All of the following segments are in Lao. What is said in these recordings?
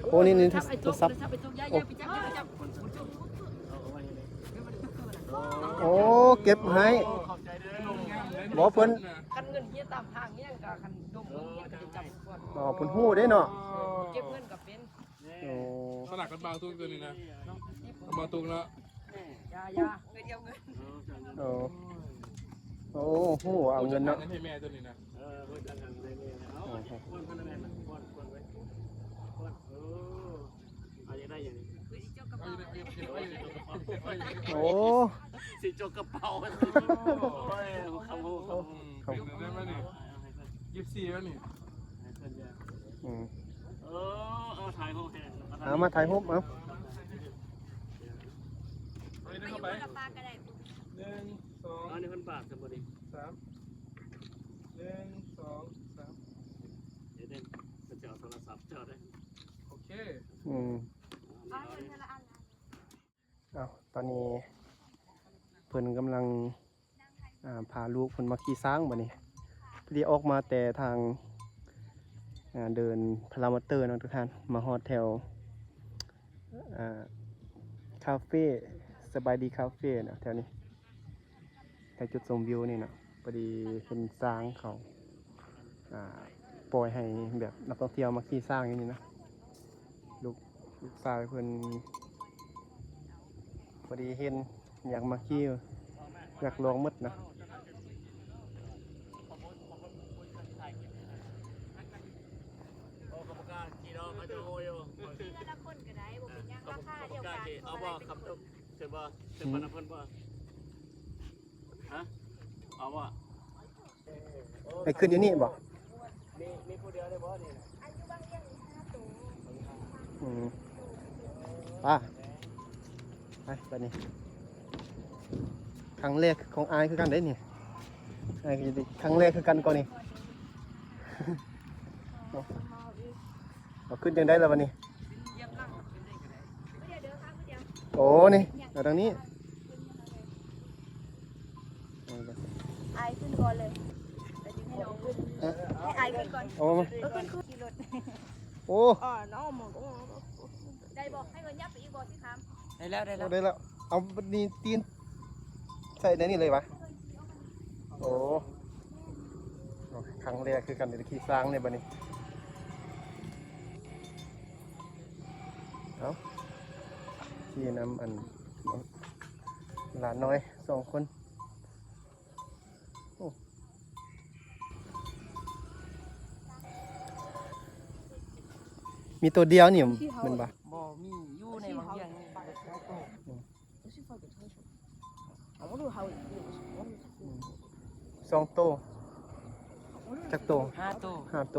ໂອ້ ນີ້ ນີ້ ໂທລະສັບ ໂອ້ ໂອ້ ເກັບໃຫ້ ບໍ່ ເພິ່ນ ຄັນເງິນເຮຍຕາມທາງນີ້ຫຍັງກໍ ຄັນດົມເຮຍກໍໄດ້ຈັບກ່ອນ ອໍ ເພິ່ນຮູ້ເດ້ເນາະ ເກັບເງິນກໍເປັນ ໂອ້ ສະຫຼາກກັນບ່າວຕຸກຕົວນີ້ນະ ບ່າວຕຸກເນາະ ຢ່າ ຢ່າ ໄປດຽວເງິນ ໂອ້ ໂອ້ ຮູ້ເອົາເງິນເນາະ ເອົາເງິນໃຫ້ແມ່ຕົວນີ້ນະ ເອີ ເພິ່ນຈັດຫາໃຫ້ແມ່ ເອົາ ປ້ອນ ປ້ອນ ປ້ອນ ປ້ອນໄວ້ ປ້ອນ ເອີ ເອົາ ຢາກໄດ້ຫຍັງນີ້ ໂອ້ ຊິຈົກກະເປົາ ໂອ້ຍ ຄຳຮູ້ ຄຳຮູ້ ອືມ ເປັນໄດ້ມານີ້ ເອົາໃຫ້ເພິ່ນ ຢີ່ສິບສີ່ແລ້ວນີ້ ໃຫ້ເພິ່ນ ອືມ ເອີ ເອົາຖ່າຍຮູບໃຫ້ ເອົາມາຖ່າຍຮູບ ເອົາ ເອົາເດີນເຂົ້າໄປ ໜຶ່ງ ສອງ ເອົາໃນເພິ່ນບາດກັນບໍ່ນີ້ ສາມ ໜຶ່ງ ສອງ ສາມ ເດ ເພິ່ນຈະເອົາໂທລະສັບເຈົ້າເດ້ ໂອເຄ ອືມ ເອົາ ຕອນນີ້ເພິ່ນກຳລັງ ອ່າ ພາລູກເພິ່ນມາຂີ່ຊ້າງບັດນີ້ ພໍດີອອກມາແຕ່ທາງ ອ່າ ເດີ່ນພະລາມາເຕີເນາະທຸກທ່ານ ມາຮອດແຖວ ອ່າ ຄາເຟ ສະບາຍດີຄາເຟເນາະ ແຖວນີ້ ແຖວຈຸດຊົມວິວນີ້ເນາະ ພໍດີເຫັນຊ້າງເຂົາ ອ່າ ປ່ອຍໃຫ້ແບບນັກທ່ອງທ່ຽວມາຂີ່ຊ້າງຢູ່ນີ້ນະ ລູກ ລູກຊາຍເພິ່ນ ພໍດີເຫັນ ຢາກມາຂີ່ ຢາກລອງໝົດນະ ໂອ້ ເຂົາບໍ່ກ້າຂີ່ດອກ ເຂົາຈະໂອ້ຢູ່ ຂີ່ເທື່ອລະຄົນກໍໄດ້ ບໍ່ເປັນຫຍັງ ລາຄາດຽວກັນ ເຂົາບໍ່ກ້າຂີ່ ເອົາບໍ່ ຂັບ ເຊີນບໍ່ ເຊີນບໍ່ນຳເພິ່ນບໍ່ ຮະ ເອົາບໍ່ ໄປຂຶ້ນຢູ່ນີ້ບໍ່ ມີ ມີຜູ້ດຽວໄດ້ບໍ່ນີ້ ອືມ ໄປ ໄປບາດນີ້ ຄັ້ງແລກຂອງອ້າຍຄືກັນເດ້ນີ້ ອ້າຍກໍຢູ່ນີ້ ຄັ້ງແລກຄືກັນກໍນີ້ ເອົາ ເອົາຂຶ້ນຈັ່ງໃດລະບາດນີ້ ໂອ້ ນີ້ ເອົາທາງນີ້ ອ້າຍຂຶ້ນກ່ອນເລີຍ ແລ້ວຈຶ່ງໃຫ້ນ້ອງຂຶ້ນ ຮະ ໃຫ້ອ້າຍຂຶ້ນກ່ອນ ໂອ້ ເອີ ຂຶ້ນ ຂຶ້ນ ຂີ່ລົດ ໂອ້ ອໍ ນ້ອງມັນກໍ ໄດ້ບໍ່ ໃຫ້ເພິ່ນຫຍັບໄປອີກບໍ່ ຊິຂ້າມ ໄດ້ແລ້ວ ໄດ້ແລ້ວ ໂອ້ ໄດ້ແລ້ວ ເອົາບັດນີ້ຕີນໃສ່ໃນນີ້ເລີຍຫວາ ໂອ້ ຄັ້ງແລກຄືກັນ ໄດ້ຂີ່ຊ້າງນີ້ບັດນີ້ ເອົາ ຂີ່ນຳອັນ ຫຼານນ້ອຍສອງຄົນ ໂອ້ ມີໂຕດຽວນີ້ແມ່ນບໍ່? ບໍ່ ມີຢູ່ໃນວັງວຽງນີ້ ອືມ ສອງໂຕ ຈັກໂຕ? ຫ້າໂຕ ຫ້າໂຕ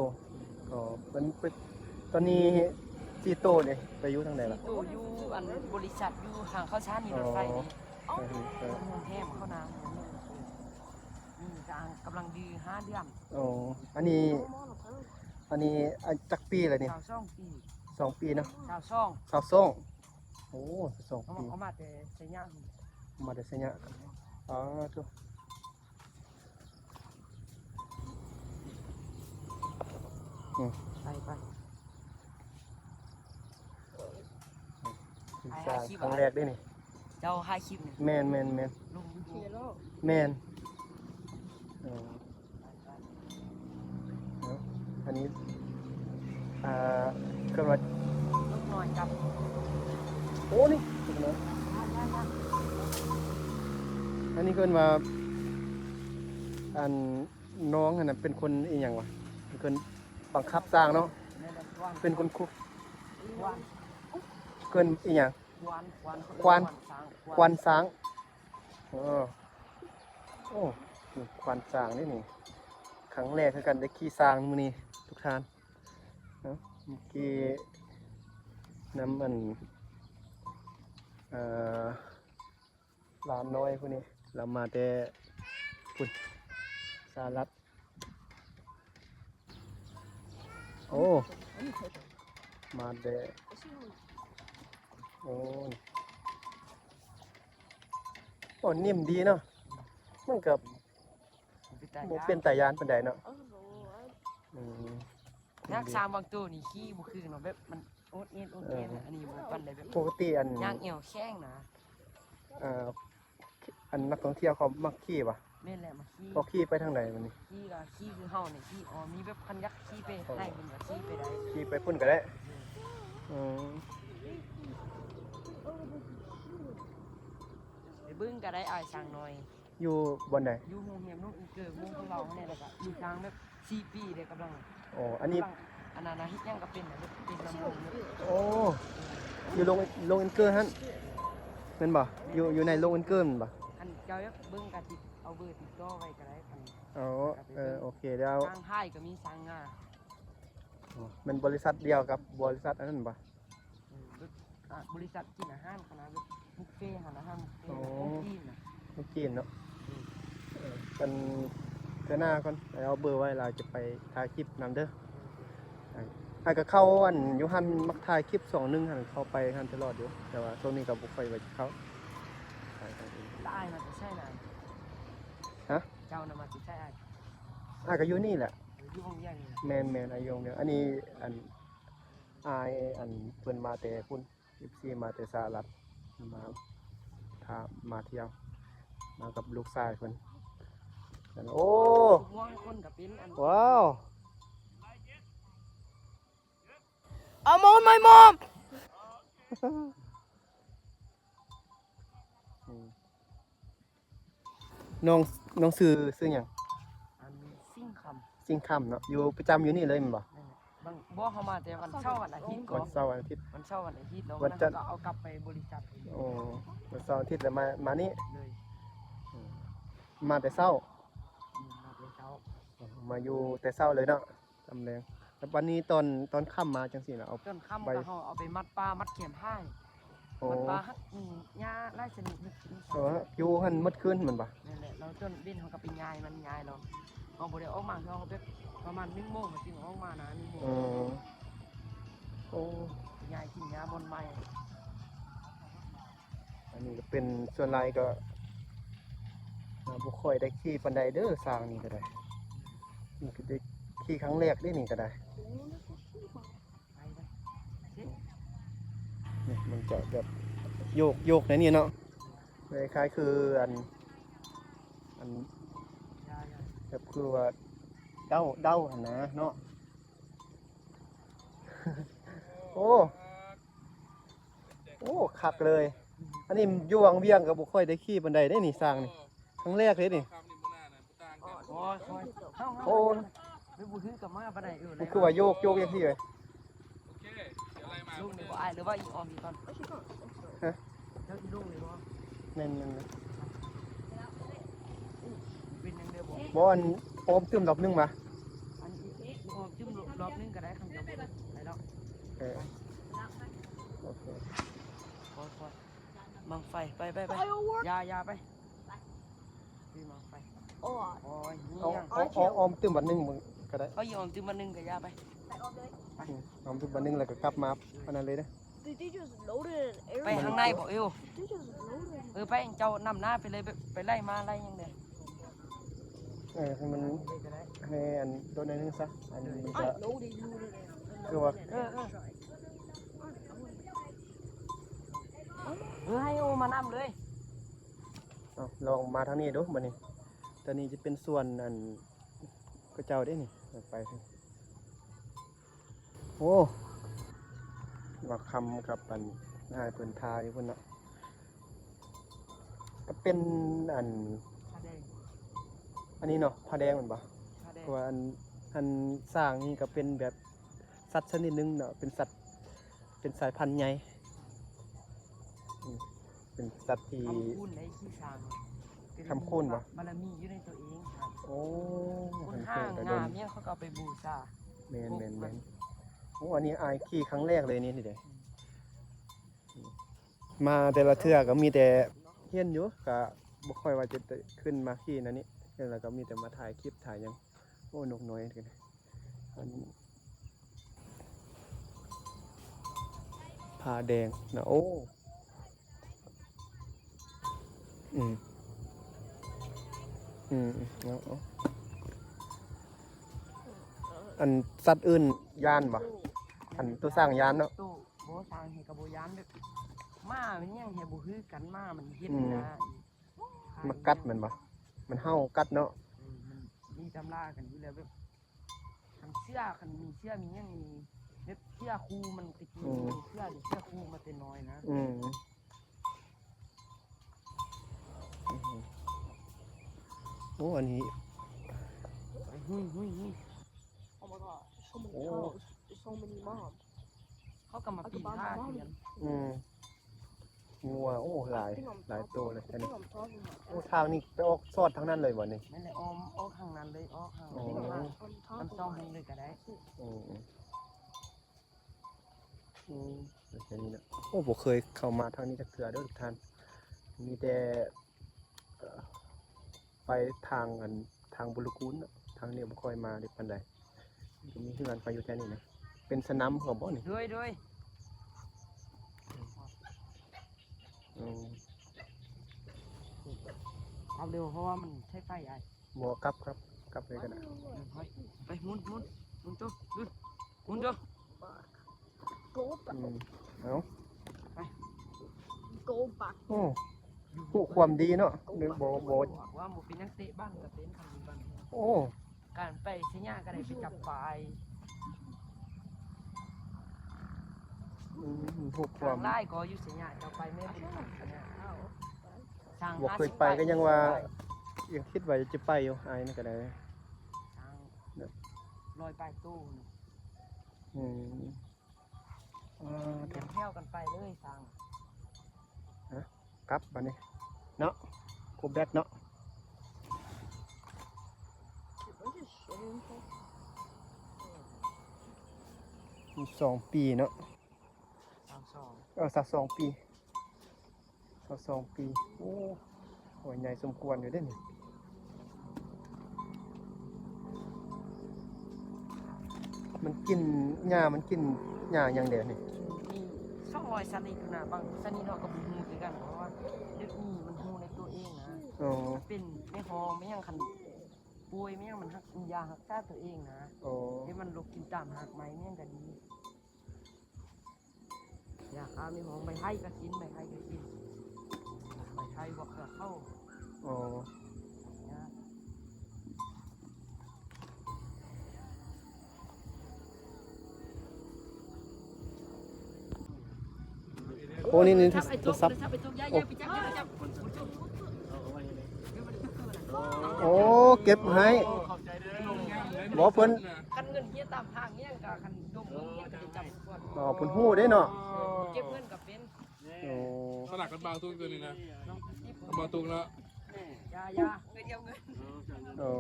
ອໍ ເພິ່ນ ເພິ່ນ ຕອນນີ້ສີ່ໂຕເດ ໄປຢູ່ທາງໃດລະ? ສີ່ໂຕຢູ່ອັນບໍລິສັດຢູ່ທາງເຂົ້າສານນີ້ ອໍ ລົດໄຟນີ້ ໂຮງແຮມເຂົ້ານາ ນີ້ກຳລັງ ກຳລັງດືຫ້າເດືອນ ອໍ ອັນນີ້ ອັນນີ້ ອາ ຈັກປີລະນີ້? ຊາວສອງປີ ສອງປີເນາະ ຊາວສອງ ຊາວສອງ ໂອ້ ຊາວສອງປີ ເອົາມາແຕ່ໄຊຍະ ເອົາມາແຕ່ໄຊຍະ ອໍ ໂທ້ ອືມ ໄປ ໄປ ອືມ ຄັ້ງແລກເດ້ນີ້ ເຈົ້າຖ່າຍຄລິບນີ້ ແມ່ນໆໆ ລົງຢູທູບ ແມ່ນ ເອີ ເນາະ ອັນນີ້ ອ່າ ເອີ້ນວ່າ ລູກນ້ອຍກັບ ໂອ້ ນີ້ ອັນນີ້ເອີ້ນວ່າ ອັນ ນ້ອງຫັ້ນນະ ເປັນຄົນອີ່ຫຍັງວະ ເປັນຄົນບັງຄັບຊ້າງເນາະ ເປັນຄົນຄຸ ເອີ້ນອີ່ຫຍັງ ຄວານ ຄວານ ຄວານຊ້າງ ຄວານຊ້າງ ເອີ ໂອ້ ນີ້ຄວານຊ້າງເດ້ນີ້ ຄັ້ງແລກຄືກັນໄດ້ຂີ່ຊ້າງມື້ນີ້ທຸກທ່ານ ເນາະ ເມື່ອກີ້ນຳອັນ ເອີ ຫຼານນ້ອຍຜູ້ນີ້ ລາວມາແຕ່ພຸ້ນ ສະຫະລັດ ໂອ້ ມາແຕ່ ໂອ້ ໂອ້ ນິ້ມດີເນາະ ມັນກໍບໍ່ເປັນຕາຢ້ານປານໃດເນາະ ອືມ. ນັກສາມບາງໂຕນີ້ຂີ່ບໍ່ຄືເນາະ ແບບມັນໂອດເອດໂອດເອດ ເອີ ອັນນີ້ບໍ່ປານໃດ ແບບປົກກະຕິອັນ ຍ່າງແອວແຂງນະ ເອີ ອັນນັກທ່ອງທ່ຽວເຂົາມັກຂີ່ບໍ່? ແມ່ນແຫຼະ ມັກຂີ່. ເຂົາຂີ່ໄປທາງໃດບັດນີ້? ຂີ່ກໍຂີ່ຄືເຮົານີ້ ຂີ່ ອໍ ມີແບບຄັນຢາກຂີ່ໄປ ອໍ ໃຫ້ເພິ່ນກໍຂີ່ໄປໄດ້ ຂີ່ໄປພຸ້ນກໍໄດ້. ເອີ ອືມ ໄປເບິ່ງກໍໄດ້ ອ້າຍ ຊ້າງນ້ອຍ. ຢູ່ບ່ອນໃດ? ຢູ່ໂຮງແຮມນົກອິງເກີ ໝູ່ພວກເຮົານີ້ແຫຼະ ກໍຢູ່ຊ້າງແບບສີ່ປີເດ້ ກຳລັງ ອໍ ອັນນີ້ ກຳລັງ ອັນນັ້ນນະ ເຮັດຫຍັງກໍເປັນນະ ເປັນລຳວົງເນາະ. ໂອ້ ຢູ່ໂຮງ ໂຮງອິງເກີຫັ້ນແມ່ນບໍ່? ຢູ່ ຢູ່ໃນໂຮງອິງເກີແມ່ນບໍ່? ຄັນເຈົ້າຢາກເບິ່ງກໍຕິດ ເອົາເບີຕິດຕໍ່ໄວ້ກໍໄດ້ ຄັນ ອໍ ເອີ ໂອເຄ ດຽວ ຊ້າງທ້າຍກໍມີຊ້າງໜ້າ. ອໍ ແມ່ນບໍລິສັດດຽວກັບບໍລິສັດອັນນັ້ນບໍ່? ອືມ ອ່າ ບໍລິສັດກິນອາຫານຂະໜາດແບບບຸບເຟຫັ້ນນະ ອາຫານບຸບເຟ ອໍ ຂອງຈີນນະ ຂອງຈີນເນາະ. ອືມ ເອີ ອັນ ເທື່ອໜ້າກ່ອນ ໄປເອົາເບີໄວ້ ລາວຈະໄປຖ່າຍຄລິບນຳເດີ. ເອີ ອ້າຍກໍເຂົ້າອັນຢູ່ຫັ້ນ ມັກຖ່າຍຄລິບຊ່ອງໜຶ່ງຫັ້ນ ເຂົ້າໄປຫັ້ນຕະຫຼອດຢູ່ ແຕ່ວ່າຊ່ວງນີ້ກໍບໍ່ຄ່ອຍໄດ້ເຂົ້າ. ແລ້ວອ້າຍມາແຕ່ໃສນະ? ຮະ? ເຈົ້ານະມາແຕ່ໃສອ້າຍ? ອ້າຍກໍຢູ່ນີ້ແຫຼະ ຢູ່ໂຮງຮຽນນີ້. ແມ່ນໆ ອ້າຍຢູ່ໂຮງຮຽນ ອັນນີ້ ອັນ ອ້າຍ ອັນ ເພິ່ນມາແຕ່ພຸ້ນ ເອັຟຊີ ມາແຕ່ສະຫະລັດ ມາ ຖ້າມາທ່ຽວ ມາກັບລູກຊາຍເພິ່ນ. ໂອ້ ມ່ວງຄົນກໍເປັນອັນ ວ້າວ I'm on my mom. ອືມ ນ້ອງ ນ້ອງຊື່ ຊື່ຫຍັງ? ອັນ ສິງຄຳ. ສິງຄຳເນາະ ຢູ່ປະຈຳຢູ່ນີ້ເລີຍແມ່ນບໍ່? ແມ່ນແຫຼະ ບາງ ບໍ່ ເຮົາມາແຕ່ວັນເສົາວັນອາທິດ ວັນເສົາວັນອາທິດ ວັນເສົາວັນອາທິດ ແລ້ວວັນຈັນກໍເອົາກັບໄປບໍລິສັດ. ໂອ້ ວັນເສົາວັນອາທິດແລ້ວມາ ມານີ້ເລີຍ. ອືມ ມາແຕ່ເຊົ້າ. ອືມ ມາແຕ່ເຊົ້າ ມາຢູ່ແຕ່ເຊົ້າເລີຍເນາະ. ຕອນແລງ ແລ້ວບັດນີ້ຕອນ ຕອນຄ່ຳມາຈັ່ງຊີ້ນະ ເອົາ ຕອນຄ່ຳກໍເຮົາເອົາໄປມັດປາ ມັດແຄມພ້າຍ. ໂອ້ ມັດປາ ຮັກ ຫຍ້າຫຼາຍຊະນິດ. ເອີ ຢູ່ຫັ້ນໝົດຄືນແມ່ນບໍ່? ແມ່ນແຫຼະ ແລ້ວຕອນເວັນເຮົາກໍໄປຍ້າຍມັນ ຍ້າຍແລ້ວ ເຮົາບໍ່ໄດ້ອອກມາ ເຮົາແບບປະມານໜຶ່ງໂມງ ເຮົາຈຶ່ງອອກມານະ ໜຶ່ງໂມງ. ອືມ ໂອ້ ຍ້າຍກິນຫຍ້າບ່ອນໃໝ່. ອັນນີ້ກໍເປັນ ສ່ວນຫຼາຍກໍ ອ່າ ບໍ່ຄ່ອຍໄດ້ຂີ່ປານໃດເດີ ຊ້າງນີ້ກໍໄດ້ ນີ້ກໍໄດ້ຂີ່ຄັ້ງແລກເດ້ນີ້ກໍໄດ້. ນີ້ມັນຈະແບບໂຍກໆ ໃນນີ້ເນາະ ຄ້າຍໆ ຄືອັນ ອັນ ແບບຄືວ່າເດົາ ເດົາຫັ້ນນະເນາະ. ໂອ້ ໂອ້ ຄັກເລີຍ. ອັນນີ້ຢູ່ວັງວຽງກໍບໍ່ຄ່ອຍໄດ້ຂີ່ປານໃດເດ້ນີ້ ຊ້າງນີ້ ຄັ້ງແລກເດ້ນີ້. ໂອ້ຍ ໂອ້ຍ ເຮົາ ເຮົາ ໂອ້ ໄປບໍ່ຖືກກັບມາປານໃດ. ເອີ ມັນຄືວ່າໂຍກ ໂຍກຈັ່ງຊີ້ເວີຍ. ໂອເຄ ດຽວໄລ່ມາ ລົງນີ້ບໍ່ອ້າຍ ຫຼືວ່າອີອອມອີກກ່ອນ? ຮະ? ເຈົ້າອີລົງນີ້ບໍ່? ແມ່ນໆໆ. ເປັນຫຍັງເດີບໍ່? ບໍ່ ອັນ ອອມຕື່ມລອບໜຶ່ງມາ. ອັນ ອີອອມຕື່ມລອບໜຶ່ງກໍໄດ້ ຄັນຈະບໍ່ໄດ້ດອກ. ເອີ ໂອເຄ ຄ່ອຍໆ. ບັ້ງໄຟ ໄປ ໄປ ໄປ ຢ່າ ຢ່າ ໄປ ຄືບັ້ງໄຟ. ໂອ້ຍ ເອົາ ເອົາ ເອົາ ອອມຕື່ມບາດໜຶ່ງເບິ່ງກໍໄດ້. ເອົາ ອີອອມຕື່ມບາດໜຶ່ງກໍຢ່າໄປ. ອືມ ອອມຕື່ມບາດໜຶ່ງແລ້ວກໍກັບມາອັນນັ້ນເລີຍເດີ. ໄປທາງໃນບໍ່ເອີວ? ເອີ ໄປ ເຈົ້ານຳໜ້າໄປເລີຍ ໄປ ໄປໄລ່ມາໄລ່ຫຍັງເດີ. ເອີ ໃຫ້ມັນ ໃຫ້ອັນໂດນໜ້ອຍໜຶ່ງຊະ ອັນນີ້ມັນຈະ ຄືວ່າ ເອີ ເອີ ເອີ ໃຫ້ໂອມານຳເລີຍ. ເອົາ ລອງມາທາງນີ້ດູບັດນີ້. ຕອນນີ້ຈະເປັນສວນອັນ ເຂົາເຈົ້າເດ້ນີ້ ໄປ ໂອ້ ວ່າຄຳກັບອັນ ອ້າຍເພິ່ນທ່າຢູ່ພຸ້ນເນາະ. ກໍເປັນອັນ ຜາແດງ ອັນນີ້ເນາະ ຜາແດງແມ່ນບໍ່? ຜາແດງ ເພາະວ່າອັນ ອັນຊ້າງນີ້ກໍເປັນແບບ ສັດຊະນິດໜຶ່ງເນາະ ເປັນສັດ ເປັນສາຍພັນໃຫຍ່. ອືມ ເປັນສັດທີ່ ຄຳຄູນໄດ້ ຂີ້ຊ້າງ ເປັນ ຄຳຄູນບໍ່? ບາລະມີຢູ່ໃນຕົວເອງ. ໂອ້ ຄົນຫ້າງງາມຫຍັງເຂົາກໍເອົາໄປບູຊາ. ແມ່ນໆໆ. ໂອ້ ອັນນີ້ອ້າຍຂີ່ຄັ້ງແລກເລີຍນີ້ ນີ້ເດ້. ອືມ ມາແຕ່ລະເທື່ອກໍມີແຕ່ເຫັນຢູ່ ກໍບໍ່ຄ່ອຍວ່າຈະໄດ້ຂຶ້ນມາຂີ່ແນວນີ້ ແລ້ວກໍມີແຕ່ມາຖ່າຍຄລິບຖ່າຍຫຍັງ. ໂອ້ ນົກນ້ອຍ ອັນ ຜາແດງນະ ໂອ້ ອືມ ອືມ ເອົາ ເອົາ. ອັນສັດອື່ນຢ້ານບໍ່? ອັນໂຕຊ້າງຢ້ານເນາະ. ໂຕ ບໍ່ ຊ້າງເຮົາກໍບໍ່ຢ້ານ ແບບ ໝາມັນຫຍັງເຮົາບໍ່ຄືກັນ ໝາມັນເຫັນນະ. ມັນກັດແມ່ນບໍ່? ມັນເຫົ່າກັດເນາະ. ເອີ ມັນມີຕຳລາກັນຢູ່ແລ້ວ ແບບ ຄັນເສືອ ຄັນມີເສືອມີຫຍັງນີ້ ແບບເສືອຄູ່ມັນ ແຕ່ກີ້ ເສືອ ເສືອຄູ່ມາແຕ່ນ້ອຍນະ. ອືມ ໂອ້ ອັນນີ້ Oh my god, so many cows, so many mobs. ເຂົາກໍມາປີນຜາຄືກັນ. ອືມ ງົວ ໂອ້ ຫຼາຍ ຫຼາຍໂຕເລີຍ. ອັນນີ້ ໂອ້ ທາງນີ້ໄປອອກສອດທາງນັ້ນເລີຍບໍ່ນີ້? ແມ່ນແຫຼະ ອ້ອມອອກທາງນັ້ນເລີຍ ອອກທາງນັ້ນ ອືມ ເລີຍກໍໄດ້. ອືມ ອືມ ເປັນແບບນີ້ນະ. ໂອ້ ບໍ່ເຄີຍເຂົ້າມາທາງນີ້ຈັກເທື່ອເດີທຸກທ່ານ ມີແຕ່ ເອີ ໄປທາງອັນ ທາງບຸລະກູນເນາະ ທາງນີ້ບໍ່ຄ່ອຍມາໄດ້ປານໃດ. ມີເຮືອນຂ້ອຍຢູ່ແຖວນີ້ນະ. ເປັນສະໜາມເຂົາບໍ່ນີ້? ໂດຍ ໂດຍ. ອືມ ເອົາເດີ ເພາະວ່າມັນໃຊ້ໄຟອ້າຍ. ບໍ່ ກັບ ກັບ ກັບເລີຍກໍໄດ້. ໄປ ໝຸນ ໝຸນ ໝຸນໂຕ ໝຸນ ໝຸນໂຕ. Go back. ອືມ ເອົາ ໄປ Go back. ໂອ້ ຮູ້ຄວາມດີເນາະ. ບໍ່ ບໍ່ ວ່າບໍ່ເປັນຫຍັງ ເຕະບານກໍເປັນ ຄັນມີບານ. ໂອ້ ການໄປໄຊຍະກໍໄດ້ໄປຈັບປາ. ອືມ ຮູ້ຄວາມ ຫຼາຍກໍຢູ່ໄຊຍະ ເຈົ້າໄປແມ່ນໄຊຍະ. ບໍ່ເຄີຍໄປກໍຍັງວ່າ ຍັງຄິດວ່າຈະໄປຢູ່ ອ້າຍນີ້ກໍໄດ້. ຮ້ອຍປາຍໂຕ. ອືມ ເອີ ຕຽມແຖວກັນໄປເລີຍ ຊ້າງ. ຮະ ກັບບາດນີ້ເນາະ ໂກແບັກເນາະ. ສອງປີເນາະ. ຊາວສອງ ເອີ ຊາວສອງປີ ຊາວສອງປີ. ໂອ້ ໂຫ ໃຫຍ່ສົມຄວນຢູ່ເດ້ນີ້. ມັນກິນຫຍ້າ ມັນກິນຫຍ້າຫຍັງແດ່ນີ້? ມີສອງຮ້ອຍຊະນິດພຸ້ນນະ. ບາງຊະນິດເຮົາກໍບໍ່ຮູ້ຄືກັນ ເພາະວ່າເດັກນີ້ມັນຮູ້ໃນຕົວເອງນະ. ອໍ ເປັນແມ່ຮອງແມ່ຫຍັງ ຄັນປ່ວຍແມ່ຫຍັງ ມັນຮັກ ມີຢາຮັກສາຕົວເອງນະ. ອໍ ທີ່ມັນລົກກິນຕາມຮາກໄມ້ແມ່ຫຍັງກໍດີ. ຢາຂ້າມີຫອມໃບໄຮກໍກິນ ໃບໄຮກໍກິນ ໃບໄຮບວກເຄືອເຂົ້າ. ອໍ ໂອ້ ນີ້ ນີ້ ໂທລະສັບ. ໂອ້ ເກັບໃຫ້ ບໍ່ ເພິ່ນ ຄັນເງິນເຮຍຕາມທາງອີ່ຫຍັງກໍ ຄັນດົມເງິນເຮຍກໍໄດ້ຈັບກ່ອນ. ອໍ ເພິ່ນຮູ້ເດ້ເນາະ ເກັບເງິນກໍເປັນ. ໂອ້ ສະຫຼາກກັບບ່າວຕຸກຕົວນີ້ນະ ບ່າວຕຸກເນາະ. ຢ່າ ຢ່າ ໄປທ່ຽວເງິນ. ໂອ້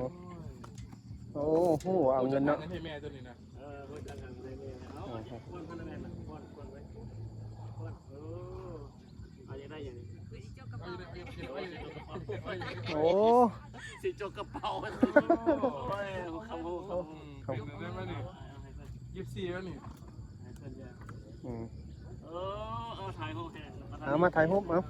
ໂອ້ ຮູ້ເອົາເງິນເນາະ ໃຫ້ແມ່ຕົວນີ້ນະ. ເອີ ເອົາ ຄວນ ຄວນ ຄວນໄວ້ ຄວນ ເອີ. ເອົາ ຢາກໄດ້ຫຍັງນີ້? ໂອ້ ຊິຈົກກະເປົາ. ໂອ້ຍ ຄຳຮູ້ ຄຳຮູ້ ອືມ ເປັນຈັ່ງໃດມານີ້ ຢີ່ສິບສີ່ແລ້ວນີ້. ອືມ ເອີ ເອົາ ຖ່າຍຮູບແດ່ ເອົາ ມາຖ່າຍຮູບ ເອົາ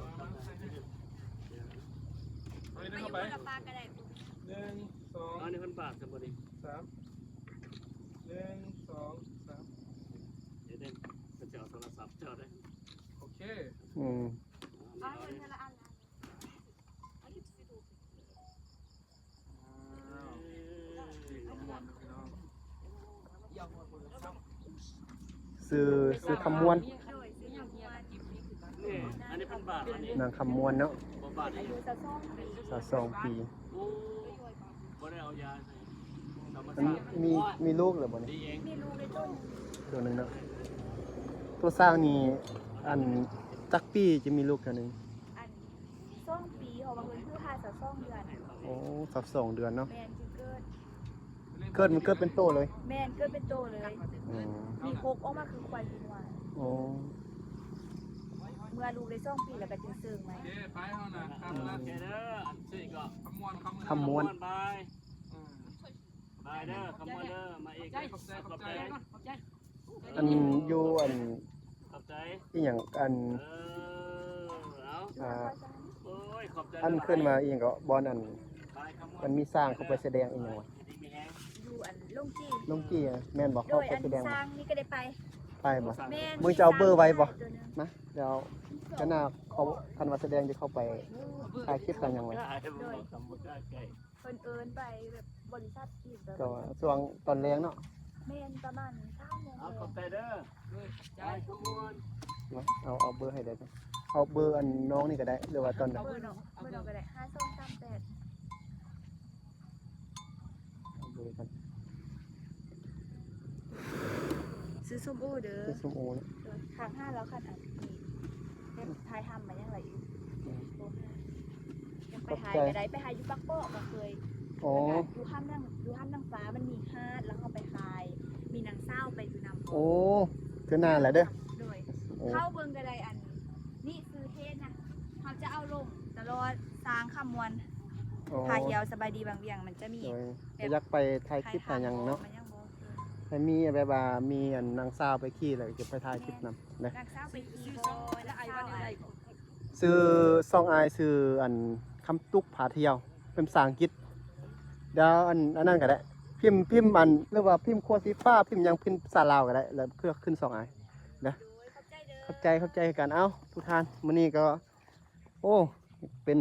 ໄປເດີ ໄປ ໜຶ່ງ ສອງ ອັນນີ້ເພິ່ນບາດກັນບໍ່ນີ້? ສາມ ໜຶ່ງ ສອງ ສາມ ເດ ເພິ່ນຈະເອົາໂທລະສັບເຈົ້າເດ້. ໂອເຄ ອືມ ເອົາເງິນເທື່ອລະອັນ. ຊື່ ຊື່ຄຳມ່ວນ ນາງຄຳມ່ວນເນາະ ຊາວສອງປີ. ອັນນີ້ມີ ມີລູກແລ້ວບໍ່ນີ້? ມີລູກແລ້ວໂຕໜຶ່ງເນາະ. ໂຕຊ້າງນີ້ ອັນ ຈັກປີຈະມີລູກເທື່ອໜຶ່ງ? ອັນ ສອງປີ ເພາະວ່າເພິ່ນຄືຫາຊາວສອງເດືອນ. ໂອ້ ຊາວສອງເດືອນເນາະ. ແມ່ນ ຄືເກີດ ເກີດ ມັນເກີດເປັນໂຕເລີຍ? ແມ່ນ ເກີດເປັນໂຕເລີຍ. ອືມ ມີຫົກອອກມາຄືຄວາຍກິນຫວານ. ໂອ້ ເມື່ອລູກໄດ້ສອງປີແລ້ວກໍຈຶ່ງເສີງໃໝ່. ໂອເຄ ໄປເຮົານະ ອືມ ໂອເຄເດີ. ອັນຊື່ກໍ ຄຳມ່ວນ ຄຳມ່ວນ ຄຳມ່ວນ ບາຍ ອືມ ບາຍເດີ ຄຳມ່ວນເດີ. ມາອີກ ຂອບໃຈ ຂອບໃຈ ຂອບໃຈ. ອັນຢູ່ອັນ ຂອບໃຈ ອີ່ຫຍັງ ອັນ ເອີ ເອົາ ອ່າ ໂອ້ຍ ຂອບໃຈ ອັນຂຶ້ນມາອີ່ຫຍັງເກາະ ບ່ອນອັນ ບາຍ ຄຳມ່ວນ ມັນມີຊ້າງເຂົາໄປສະແດງອີ່ຫຍັງວະ? ຢູ່ດີມີແຮງ ຢູ່ອັນລົງຈີ່ ລົງຈີ່ ແມ່ນບໍ່? ໂດຍ ເຂົາກໍ ອັນ ສະແດງ ສ້າງນີ້ກໍໄດ້ໄປ ໄປບໍ່? ແມ່ນ ມື້ຈະເອົາເບີໄວ້ບໍ່? ມີຊ້າງ ມາ ດຽວ ເທື່ອໜ້າເຂົາ ຄັນວ່າສະແດງຈະເຂົ້າໄປຖ່າຍຄລິບຖ່າຍຫຍັງໄວ້ ໂດຍ ເພິ່ນເອີ້ນໄປແບບບໍລິສັດອີກແບບ ກໍຊ່ວງຕອນແລງເນາະ ແມ່ນປະມານສາມໂມງ ເອົາ ແລງ ຂອບໃຈເດີ ມາ ເອົາ ເອົາເບີໃຫ້ໄດ້ ເອົາເບີອັນນ້ອງນີ້ກໍໄດ້ ຫຼືວ່າຕອນໃດ ເອົາເບີນ້ອງ ເບີນ້ອງກໍໄດ້ ຫ້າສອງສາມແປດ ເອົາເບີກັນ ຊື້ສົ້ມໂອເດີ ຊື້ສົ້ມໂອເນາະ ໂດຍ ທາງຮ້ານລາວຄັນອັນນີ້ ແບບຖ່າຍທຳມາຫຍັງຫຼາຍຢູ່ ອືມ ໂອເຄ ຢາກໄປຖ່າຍ ຂອບໃຈ ກໍໄດ້ ໄປຖ່າຍຢູ່ປາກເກາະກໍເຄີຍ ອໍ ແລ້ວກໍຢູ່ຖ້ຳນາງ ຢູ່ຖ້ຳນາງຟ້າມັນມີຫາດ ແລ້ວເຮົາໄປຖ່າຍ ມີນາງສາວໄປຢູ່ນຳ ໂອ້ ເທື່ອໜ້າແຫຼະເດີ ໂດຍ ໂອ້ ເຂົ້າເບິ່ງກໍໄດ້ ອັນນີ້ຊື່ເພຈນະ ເຮົາຈະເອົາລົງຕະຫຼອດ ຊ້າງຄຳມ່ວນ ໂອ້ ພາທ່ຽວສະບາຍດີບາງວຽງ ມັນຈະມີ ໂດຍ ແບບ ກໍຢາກໄປຖ່າຍຄລິບຖ່າຍຫຍັງເນາະ ມັນຍັງບໍ່ ໃຫ້ມີແບບວ່າມີອັນນາງສາວໄປຂີ່ ແລ້ວຈະໄປຖ່າຍຄລິບນຳ ແມ່ນ ນະ ນາງສາວໄປຂີ່ບໍ່ ນາງສາວອາຍ ຊື່ຊ່ອງອ້າຍຊື່ອັນ ຄຳຕຸກພາທ່ຽວ ເປັນພາສາອັງກິດ ດຽວອັນ ອັນນັ້ນກໍໄດ້ ພິມ ພິມອັນ ຫຼືວ່າພິມຂົວສີຟ້າ ພິມຫຍັງ ພິມພາສາລາວກໍໄດ້ ແລ້ວເພື່ອຂຶ້ນຊ່ອງອ້າຍເດີ ໂດຍ ຂອບໃຈເດີ ຂອບໃຈ ຂອບໃຈຄືກັນ ເອົ້າ ທຸກທ່ານ ມື້ນີ້ກໍ ໂອ້ ເປັນ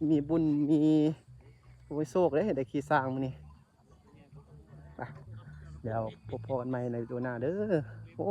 ມີບຸນ ມີ ໂອ້ຍ ໂຊກເດ້ ໄດ້ຂີ່ຊ້າງມື້ນີ້ ໄປ ດຽວພົບພໍ້ກັນໃໝ່ໃນວິດີໂອໜ້າເດີ ໂອ້